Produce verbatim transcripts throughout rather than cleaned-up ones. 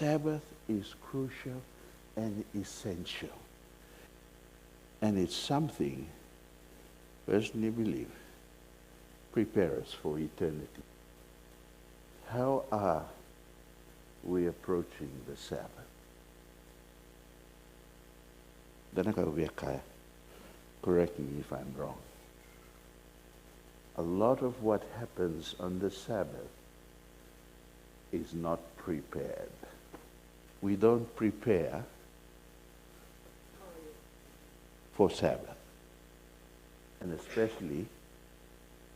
Sabbath is crucial and essential. And it's something, personally believe, prepare us for eternity. How are we approaching the Sabbath? Dua na ka au via kaya, correct me if I'm wrong. A lot of what happens on the Sabbath is not prepared. We don't prepare for Sabbath. And especially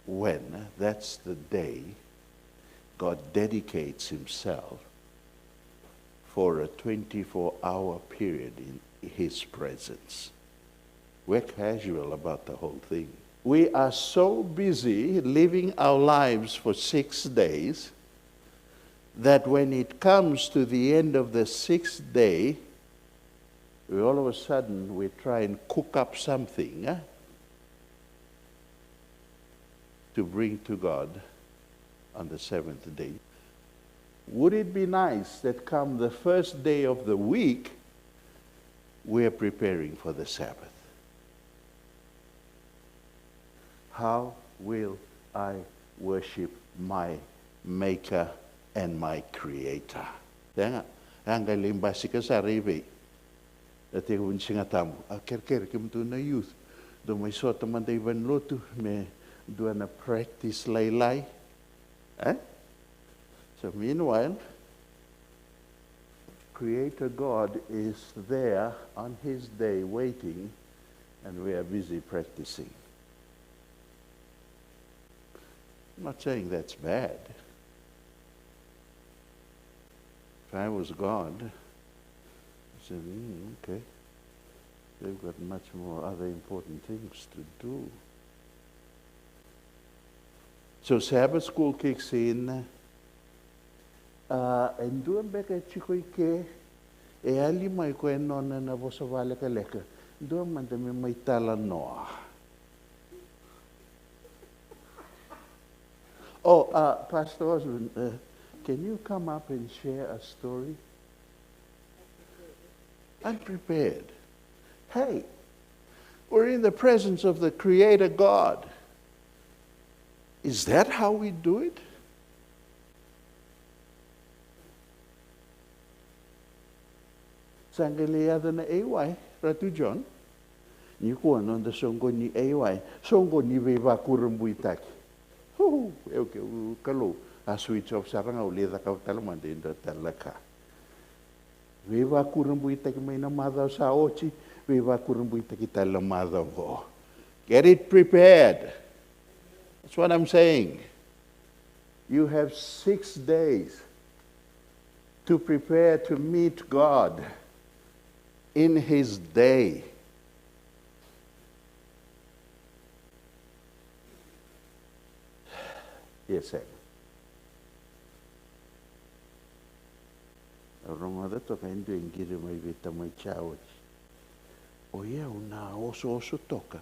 when that's the day God dedicates himself for a twenty-four hour period in his presence. We're casual about the whole thing. We are so busy living our lives for six days that when it comes to the end of the sixth day, we all of a sudden we try and cook up something, eh, to bring to God on the seventh day. Would it be nice that come the first day of the week, we are preparing for the Sabbath? How will I worship my Maker and my Creator? Sega, a qai lai basika sara i vei? Na tekivu ni Siga Tabu, a kerekere kemudou na youth, dou mai sota mada i valenilotu me dua na practice lailai. Eh? So meanwhile, Creator God is there on his day waiting, and we are busy practicing. I'm not saying that's bad. If I was God, I said, "Mm, okay. They've got much more other important things to do." So Sabbath school kicks in. Uh, e dua beka e tiko i ke, e yali mai ko e nona na vosa vakalekaleka. Dua mada me mai talanoa. Oh, uh, Pastor Osborne, uh, can you come up and share a story? Unprepared. Hey, we're in the presence of the Creator God. Is that how we do it? Sa qai lai yaco na A Y, Ratu John. Nikua noda soqoni A Y, soqoni veivakurabuitaki. Hu, e okay, Kalou a switch off sara ga, au lai cakava tale mada e dua tale na ka. Veivakurabuitaki mai na macawa sa oti, veivakurabuitaki tale na macawa oqo. Get it prepared. That's what I'm saying. You have six days to prepare to meet God in his day. Yes, sir. Au rogoca toka e dua e qiri mai vei tamai Cha oti. O yau na osooso toka.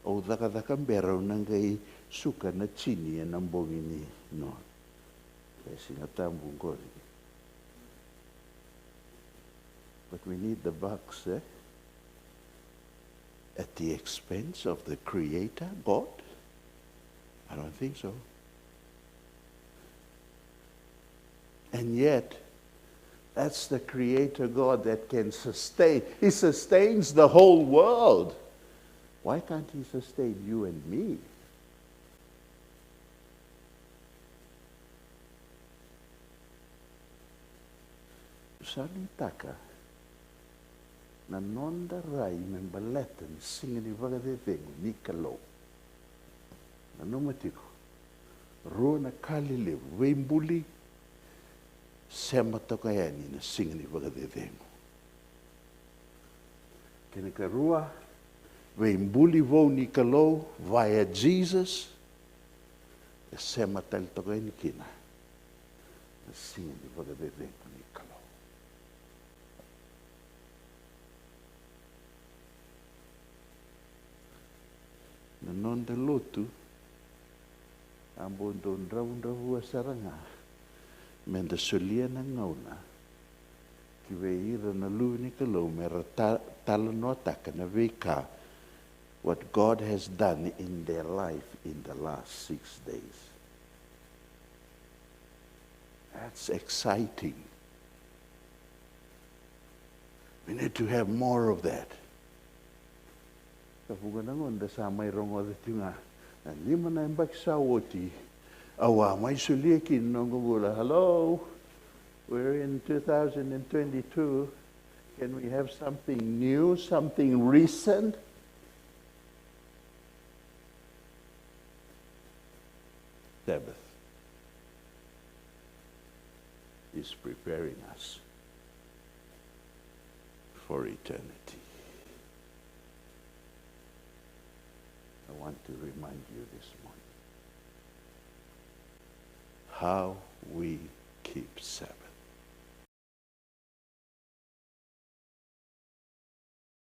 Au cakacaka bera au na qai suka na tini ena bogi ni Noa. E Siga Tabu qori. But we need the bucks, eh? At the expense of the Creator God? I don't think so. And yet, that's the Creator God that can sustain. He sustains the whole world. Why can't he sustain you and me? Sa nuitaka na noda rai me baleta ni siga ni vakacecegu ni Kalou. Nanuma tiko, rua na ka lelevu: veibuli, sema toka yani na siga ni vakacecegu. Kena karua, veibuli vou ni Kalou via Jesus, e sema tale toka yani kina na siga ni vakacecegu ni Kalou. Na noda lotu a bau dau dravudravua sara ga me da solia na gauna vei ira na luve ni Kalou me ra ta-, talanoataka na veika, what God has done in their life in the last six days. That's exciting. We need to have more of that. Sa vuqa na gauna da sa mai rogoca tiko ga na lima na yabaki sa oti, au a mai solia kina na noqu bula. Hello, we're in two thousand and twenty-two. Can we have something new, something recent? Sabbath is preparing us for eternity. I want to remind you this morning how we keep Sabbath.